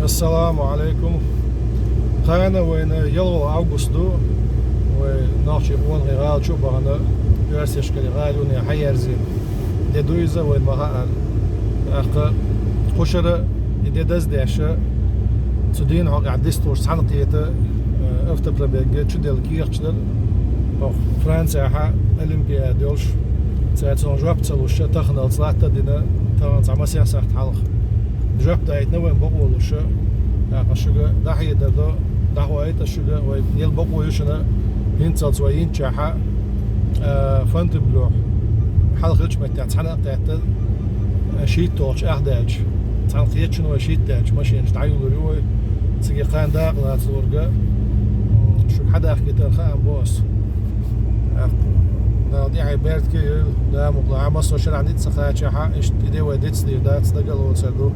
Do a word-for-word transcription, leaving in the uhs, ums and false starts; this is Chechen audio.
Ассаламу Ӏалайкум. Кхана вайна ялгӀа август ду. Вай нохчий къонахий гӀала чу а бахана, оьрсешкара гӀала юне хьаерзийна де ду иза, вайна ма хаъара. ТӀаккха кхушара и де даздеш, цу дийнахьа хьокъехь дистхуш цхьаьнакхета, э, автопробеге чу делла кехаташ дара. Боху Францехьа олимпиада йолуш, цара цунах жоп ца луш, таханалц латта а дина, тахана цхьа масех сахьт хьалха. Жоп дайтина вайн бакъо луш, тӀаккха шуьга дӀахьедар до, дӀахьойту шуьга, вай ел бакъо ю шуна, хӀинцалц вай йинчахьа, а, Фонтеблёхь хьалха хиллачу меттехь цхьаьна а кхетта, а, шийтта толчу ахь даьлча. Цхьаьна кхетачун вай шийтта даьлча, машенаш дӀаюллур ю вай. Цига кхана дакъа лацалурга, м, шуьга хьадахкийтар хаам бо ас. Дала тӀаьхье беркате йойла, Дала мукъ лахь, массо шарахь ницкъ ца кхачахьа, иштта и де вай дицдийр дац, дага а лоцур ду.